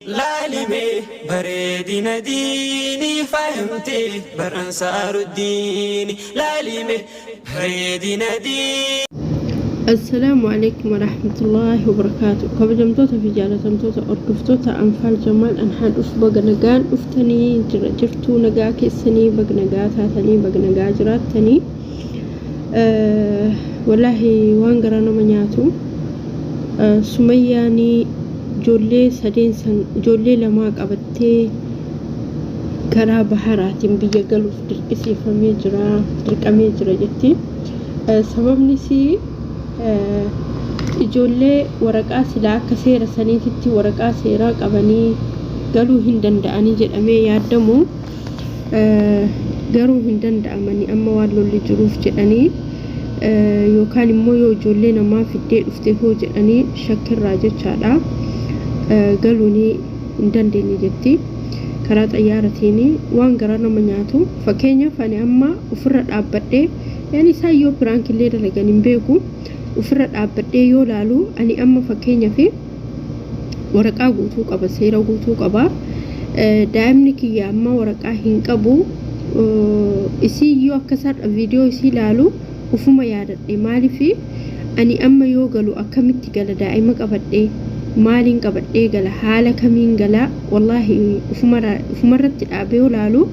Laalimee bareedina diinii faayamtee baransaaruddin laalimee bareedina diinii. Assalaamu alaikum warahmatullaahi wabarakaatu. Kabajamtoota fi jaalatamtoota hordoftoota Anfaal Jamaal anhaa dhufu, baga nagaan dhuftanii. Jira jirtuu? Nagaa keessanii? Baga nagaa taatanii, baga nagaa jiraattanii. Wallaahi waan garaa nama nyaatu, Sumayyaanii ijoollee sadeen san, ijoollee lamaa qabattee karaa baharaatiin biyya galuuf dirqisiifamee jira, dirqamee jira jetti. Sababnis ijoollee waraqaa silaa akka seera saniititti waraqaa seeraa qabanii galuu hin danda'anii jedhamee yaadamu, garuu hin danda'amanii amma waan lolli jiruuf jedhanii, yookaan immoo yoo ijoollee namaa fiddee dhufte hoo jedhanii shakkirraa jechaadha, galuun hin dandeenye jetti karaa xayyaaratiin. Waan garaa nama nyaatu, fakkeenyaaf ani amma ofirra dhaabbadhee, yani isaan yoo piraankillee dalagan hin beeku, ofirra dhaabbadhee yoo laalu, ani amma fakkeenyaaf waraqaa guutuu qaba, seera guutuu qaba. Daa'imni kiyya amma waraqaa hin qabu. Isii yoo akkasarra viidiyoo isii laalu ufuma yaadadhe. Maaliif ani amma yoo galu akkamitti gala? Daa'ima qabadhee maaliin qabadhee gala? Haala kamiin gala? Wallaahi ufumarratti dhaabee yoo laalu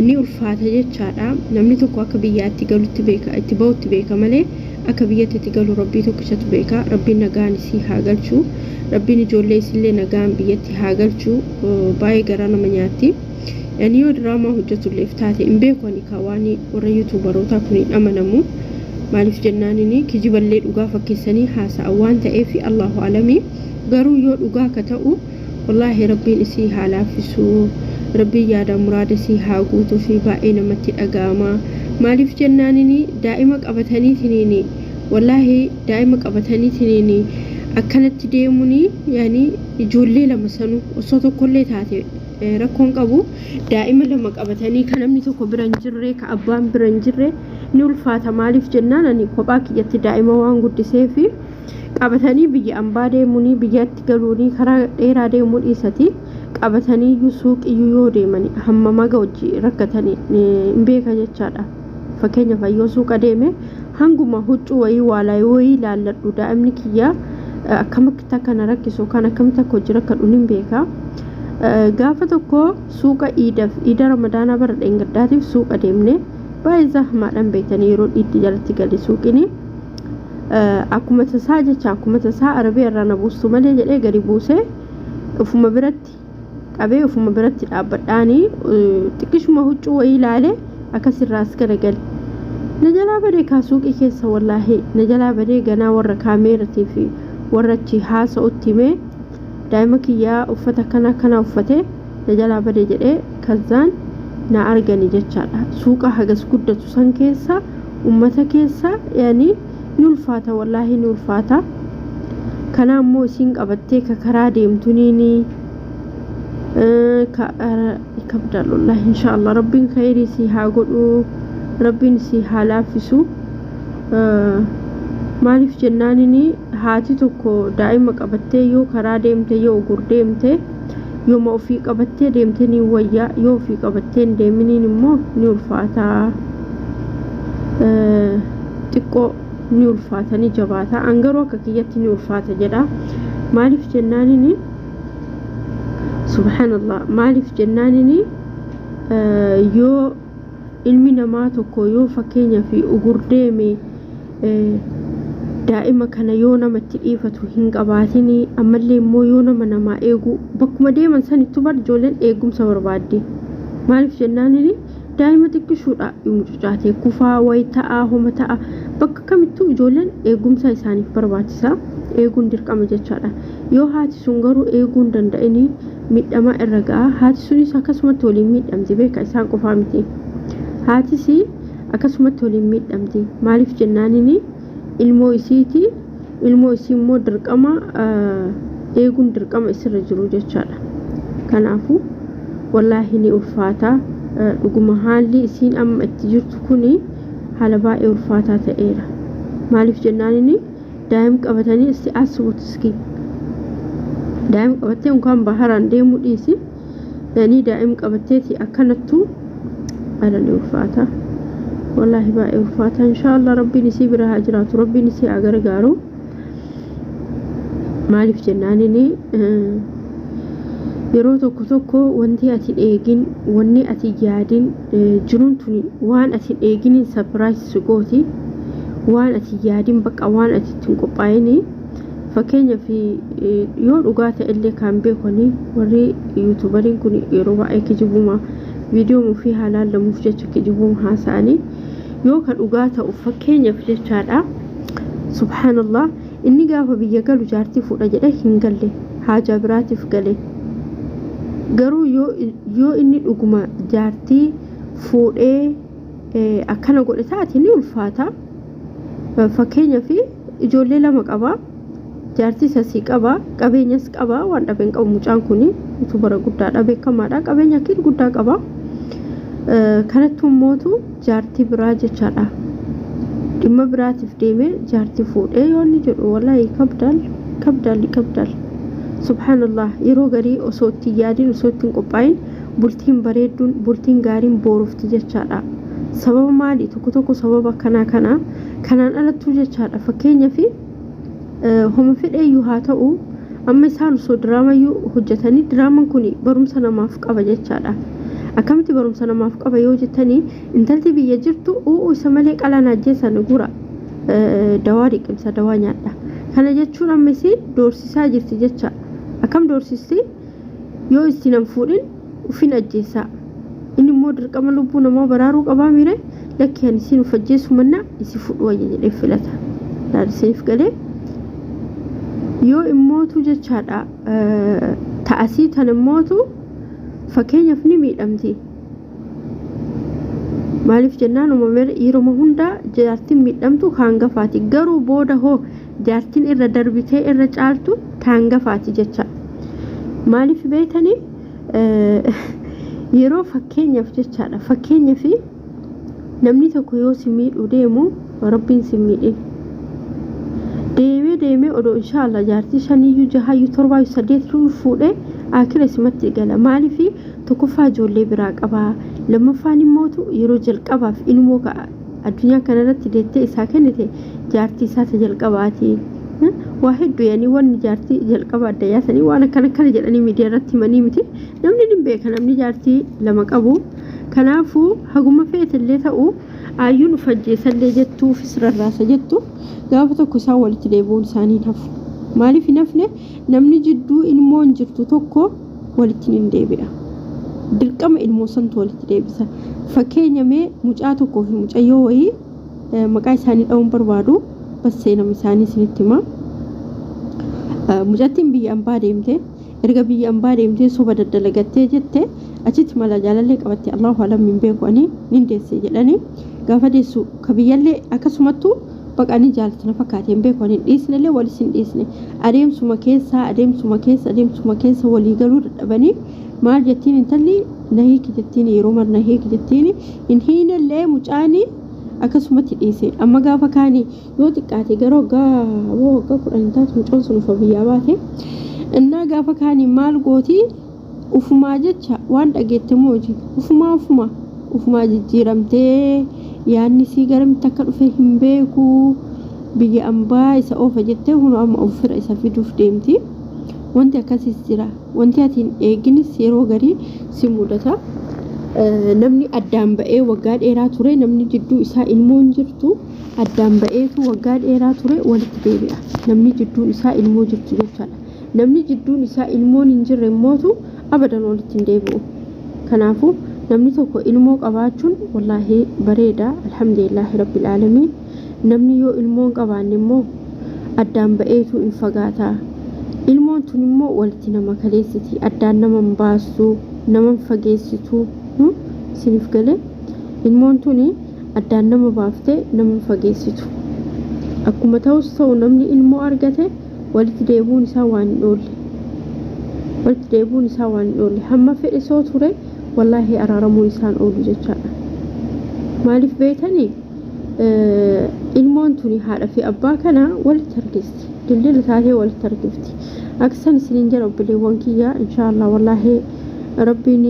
ni ulfaata jechaadha. Namni tokko akka biyyaatti galutti beeka, itti bahutti beeka malee, akka biyyatti itti galu Rabbii tokkichatu beeka. Rabbiin nagaan isii haa galchu, Rabbiin ijoollee isillee nagaan biyyatti haa galchu. Baay'ee garaa nama nyaatti. Yani yoo diraamaa hojjetulleef taate hin beeku, ani ka waan warra yuutuubarootaa kun hin amanamu. Maaliif jennaanini kijiballee dhugaa fakkeessanii haasa'an waan ta'eef, Allahu alamii. Garuu yoo dhugaa ka ta'u, wallaahi Rabbiin isii haa laaffisu, Rabbiin yaada muraada isii haa guutuu fi baay'ee namatti dhaga'ama. Maaliif jennaanini daa'ima qabataniitiniini, wallaahi daa'ima qabataniitiniini akkanatti deemuuni, yani ijoollee lama sanuu osoo tokkollee taate rakkoon qabu, daa'ima lama qabatanii ka namni tokko bira hin jirre, ka abbaan bira hin jirre ni ulfaata. Maaliif jennaan ani kophaa kiyyatti daa'ima waan guddiseefi, qabatanii biyya ambaa deemuunii, biyyatti galuunii, karaa dheeraa deemuu dhiisati, qabatanii iyyuu suuqiyyuu yoo deemani hamma maga hojii rakkatanii hin beeka jechaadha. Fakkeenyaaf yoo suuqa deeme, hanguma huccuu wayii waalaa wayii laalladhu, daa'imni kiyya akkamitti akka na rakkisu kan akkamitti akka hojii rakkadhu hin beeka. Gaafa tokko suuqa iidaaf, iida Ramadaanaa bara dheengaddaatiif suuqa deemne, baay'ee zahmaadhaan beektanii yeroo dhiitti jalatti gale suuqini. Akkuma tasaa jecha, akkuma tasaa Arabii irraa na buustu malee jedhee gadi buusee ufuma biratti qabee ufuma biratti dhaabbadhaanii xiqqishuma huccuu wayii ilaalee akkasirraas garagale. Na jalaa badee kaa suuqii keessa, wallaahi na jalaa badee. Ganaa warra kaameeratii fi warra achi haasa'utti himee, daa'ima kiyyaa uffata akkana akkana uffatee na jalaa badee jedhee, kazzaan na argani jechaadha. Suuqa hagas guddatu san keessa, ummata keessa, yani ni ulfaata, wallaahi ni ulfaata. Kana ammoo isiin qabattee ka karaa deemtuniini ka kabdaal. Wallaahi inshaallah Rabbiin khayrii sii haa godhu, Rabbiin sii haa laaffisu. Maaliif jennaanini haati tokko daa'ima qabattee yoo karaa deemte, yoo ugur deemte, yooma ofii qabattee deemte ni wayya. Yoo ofii qabattee hin deeminiin immoo ni ulfaata, xiqqoo ni ulfaata, ni jabaata. An garuu akka kiyyatti ni ulfaata jedha. Maaliif jennaanini, subhaanallah, maaliif jennaanini yoo ilmi namaa tokko yoo fakkeenyaaf ugur deeme, daa'ima kana yoo namatti dhiifatu hin qabaatin, ammallee immoo yoo nama namaa eegu, bakkuma deeman sanittu bar ijoolleen eegumsa barbaaddi. Maaliif jennaanini daa'ima xiqqishuudha, mucucaatee kufaa wayi ta'a, homa ta'a. Bakka kamittuu ijoolleen eegumsa isaaniif barbaachisa, eeguun dirqama jechaadha. Yoo haati sun garuu eeguu hin danda'ini, miidhamaa irra ga'a. Haati sunis akkasumatti waliin miidhamti, beeka, isaan qofaa miti, haatis akkasumatti waliin miidhamti. Maaliif jennaanini ilmoo isiiti, ilmoo isii immoo dirqama eeguun dirqama isirra jiru jechaadha. Kanaafuu wallaahi ni ulfaata. Dhuguma haalli isiin amma itti jirtu kuni haala baay'ee ulfaataa ta'eera. Maaliif jennaanini daa'im qabatanii isti asbuut iski Daa'ima qabattee unkaan baharaan deemuu dhiisi. Yani daa'ima qabatteeti akkanattu ala ni ulfaata. Wallaahi baay'ee ulfaata. Inshaallah rabbiin isii bira haa jiraatu. Rabbiin isii haa gargaaru. Maaliif jennaanini yeroo tokko tokko wanti ati hin eegin, wanni ati yaadin jiruun tuni waan ati hin eeginiin surprise gooti. Waan ati yaadin bakka waan ati ittiin qophaa'ini. Fakkeenyaaf yoo dhugaa ta'ellee kan beekani warri yuutubariin kun yeroo baay'ee kijibuma viidiyoo ofii haa laallamuuf jecha kijibuma haasa'anii yoo ka dhugaa ta'u fakkeenyaaf jechaadha. Subhaanallah, inni gaafa biyya galu jaartii fuudha jedhee hin galle, haajaa biraatiif gale. Garuu yoo inni dhuguma jaartii fuudhee akkana godhe taate ni ulfaata. Fakkeenyaaf ijoollee lama qaba. Jaartii sasii qaba, qabeenyas qaba, waan dhabe hin qabu mucaan kun yuutubara guddaadha, beekamaadha, qabeenya akkiin guddaa qaba. Kanatti immootu jaartii biraa jechaadha. Dhimma biraatiif deemee jaartii fuudhee yoo inni jedhu wallaahi kabdaal kabdaal kabdaal. Subhaanallah, yeroo garii osoo itti yaadin, osoo itti hin qophaa'in bultiin bareedduun, bultiin gaariin boorufti jechaadha. Sababa maali? Tokko tokko sababa akkanaa kana kanaan alattuu jechaadha. Fakkeenyaaf homa fedheeyyuu haa ta'u, amma isaan osoo diraamayyuu hojjetanii diraamaan kun barumsa namaaf qaba jechaadha. Akkamitti barumsa namaaf qaba yoo jettanii, intalti biyya jirtu u'uu isa malee qalaan ajjeesan gura dawaa liqimsa, dawaa nyaadha. Kana jechuun amma isiin doorsisaa jirti jecha. Akkam doorsisti? Yoo isin hin fuudhin ufin ajjeesaa. Inni immoo dirqama lubbuu namaa baraaruu qabaa mire, lakki ani isin uf ajjeesu mannaa isi fudhu wayya jedhee filata. Isiniif galee? Yoo immootu jechaadha ta'asii tan immootu fakkeenyaaf ni miidhamti. Maaliif jennaan, uumamee yeroo hundaa jaartiin miidhamtu hangafaati. Garuu booda hoo jaartiin irra darbitee irra caaltu hangafaati jecha. Maaliif beetanii? Yeroo fakkeenyaaf jechaadha. Fakkeenyaaf namni tokko yoo si miidhuu deemu, rabbiin si miidhin. Deemee deemee odoo inshaallah jaartii shaniyyuu, jahayyuu, torbaayyuu, saddeetuu fuudhee akira simatti gala. Maaliif? Tokkoffaa ijoollee biraa qabaa. Lammaffaan immootu yeroo jalqabaaf ilmoo addunyaa kanarratti deettee isaa kennite jaartii isaa ta jalqabaati. Waa hedduu yaanii wanni jaartii jalqaba adda yaasanii waan akkana akkana jedhanii miidiyaa irratti himanii miti. Namni ni beeka namni jaartii lama qabu. Kanaafuu haguma feetellee ta'u, ayyuun uf ajjeesallee jettu, ufis rarraasa jettu, gaafa tokko isaan walitti deebi'uun isaanii hin hafu. Maaliif hin hafne? Namni jidduu ilmoon jirtu tokko walitti hin deebi'a. Dirqama ilmoo santu walitti deebisa. Fakkeenya mee mucaa tokkoo fi mucayyoo wayii, maqaa isaanii dha'uun barbaadu, bas seenama isaanii isinitti hima. Mucattiin biyya ambaa deemte. Erga biyya ambaa deemtee soba daddalagattee jette achitti mala jaalallee qabatte, Allahu alam, hin beeku ani, nin deesse jedhanii. Gaafa deessu ka biyyallee akkasumattuu baqanii jaalatu na fakkaate, hin beeku ani, hin dhiisnellee walis hin dhiisne. Adeemsuma keessa, adeemsuma keessa, adeemsuma keessa walii galuu dadhabanii maal jettiin, intalli na hiiki jettiin, yeroo mar na hiiki jettiin, hin hiinellee mucaanii akkasumatti dhiise. Amma gaafa kaanii yoo xiqqaate gara waggaa 10 hin taatu mucaan sun ufa biyyaa baate. Innaa gaafa kaanii maal gooti? Ufumaa jecha waan dhageette mooji ufumaa ufumaa ufumaa jijjiiramtee, yaadni isii garamitti akka dhufe hin beeku, biyya ambaa isa oofa jettee hunu amma ofirra isa fiduuf deemti. Wanti akkasiis jira. Wanti ati hin eeginis yeroo garii si mudata. Namni addaan ba'ee waggaa dheeraa ture, namni jidduu isaa ilmoon jirtu addaan ba'eetu waggaa dheeraa ture walitti deebi'a. Namni jidduun isaa ilmoo jirtu jechaadha. Namni jidduun isaa ilmoon hin jirre immootu abadan walitti hin deebi'u. Kanaafuu namni tokko ilmoo qabaachuun wallaahi bareeda, alhamdulillaahi rabbil aalamiin. Namni yoo ilmoo hin qabaanne immoo addaan ba'eetu hin fagaata. Ilmoon tun immoo walitti nama kaleessiti, addaan nama hin baastu, nama hin fageessitu. Isiniif galee? Ilmoon tuni addaan nama baaftee nama hin fageessitu. Akkuma ta'us ta'u namni ilmoo argate walitti deebi'uun isaa waan hin oolle. Walitti deebi'uun isaa waan hin oolle. Hamma fedhe soo ture wallaahi araaramuun isaan oolu jechaadha. Maaliif beektanii? Ilmoon tuni haadha fi abbaa kana walitti harkisti. Dildila taatee walitti harkifti. Akkasan isiniin jedha obboleewwan kiyya, inshaallah wallaahi rabbiin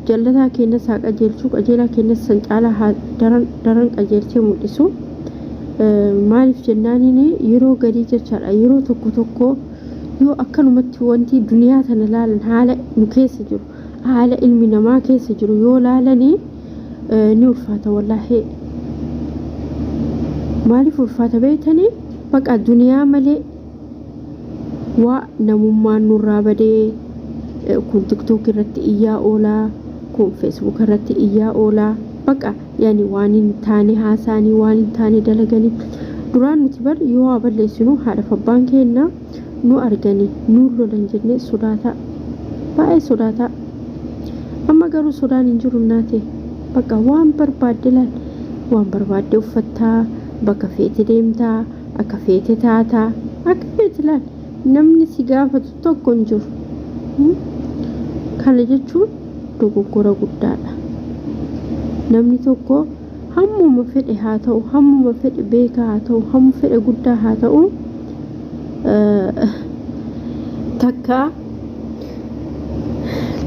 jallataa keenyas haa qajeelchu, qajeelaa keenyas san caalaa haa daran daran qajeelchee mul'isu. Maaliif jennaaniin yeroo gadii jechaadha, yeroo tokko tokko yoo akkanumatti wanti duniyaa tana laalan, haala nu keessa jiru, haala ilmi namaa keessa jiru yoo laalanii ni ulfaata wallaahi. Maaliif ulfaata beektanii? Baqa duniyaa malee waa namummaan nurraa badee. Kun TikTok irratti iyyaa oolaa, kun Facebook irratti iyyaa oolaa, baqa yaani waan hin taane haasaanii, waan hin taane dalaganii. Duraan nuti bar yoo waa balleessinu haadhaaf abbaan keenya nu arganii nu lolan jennee sodaataa, baay'ee sodaataa. Amma garuu sodaan hin jiru naate. Bakka waan barbaadde laal, waan barbaadde uffattaa, bakka feete deemtaa, akka feete taataa, akka feete laal, namni si gaafatu tokko hin jiru. Kana jechuun dogoggora guddaadha. Namni tokko hammuma fedhe haa ta'u, hammuma fedhe beekaa haa ta'u, hamma fedhe guddaa haa ta'u, takka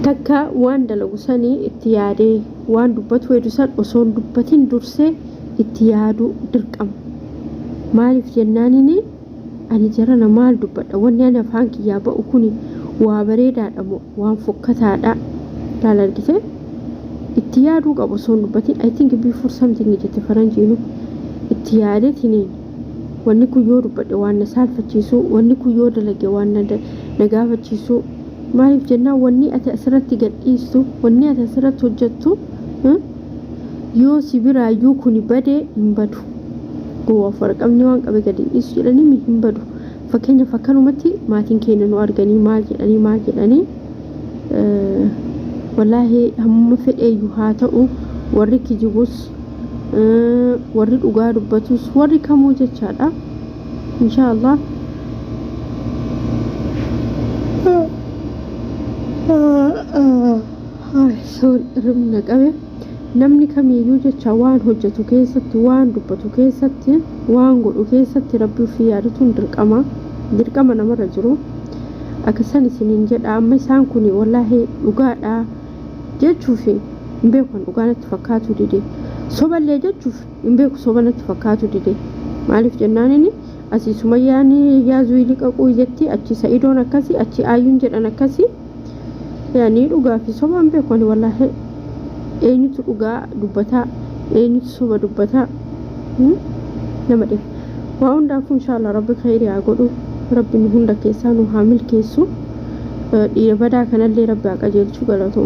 takka waan dalagu sanii itti yaadee, waan dubbatu hedu san osoo hin dubbatin dursee itti yaaduu dirqama. Maaliif jennaanini, ani jarana maal dubbadha? Wanni ani afaan kiyyaa ba'u kuni waa bareedaadha moo waan fokkataadha? Laala, argite, itti yaaduu qabu osoo hin dubbatin. "I think before something" jette faranjiinu. Itti yaadeetiniin wanni kun yoo dubbadhe waan na saalfachiisu, wanni kun yoo dalage waan na gaafachiisu. Maaliif jennaan, wanni ati asirratti gadhiistu, wanni ati asirratti hojjettu yoo si biraayyuu kuni badee hin badu. Gowwaaf warqabni waan qabe gadi hin dhiisu jedhanii, hin badu. Fakkeenyaaf akkanumatti maatiin keenya nu arganii maal jedhanii, maal jedhanii? Wallaahi hamma fedheeyyuu haa ta'u, warri kijibus, warri dhugaa dubbatus, warri kamuu jechaadha, inshaallah. Rimna qabe. Namni kamiiyyuu jecha waan hojjetu keessatti, waan dubbatu keessatti, waan godhu keessatti rabbi ofii yaadatuun dirqama, dirqama namarra jiru. Akkasan isiniin jedha. Amma isaan kun wallaahi dhugaadha jechuuf hin beeku, dhugaa natti fakkaatu dide. Soballee jechuuf hin beeku, soba natti fakkaatu dide. Maaliif jennaanini, asii Sumayyaan yaazuu liqaquu jetti, achi Sa'idoon akkasii, achi Ayyuun jedhan akkasii. Yaani dhugaa fi soba hin beeku ani wallaahi. Eenyutu dhugaa dubbataa, eenyutu soba dubbataa? Nama dhiba. Waa hundaafuu inshaallah rabbi khayrii haa godhu, rabbi nu hunda keessaa nu haa milkeessu, dhiira badaa kanallee rabbi haa qajeelchu. Galatooma.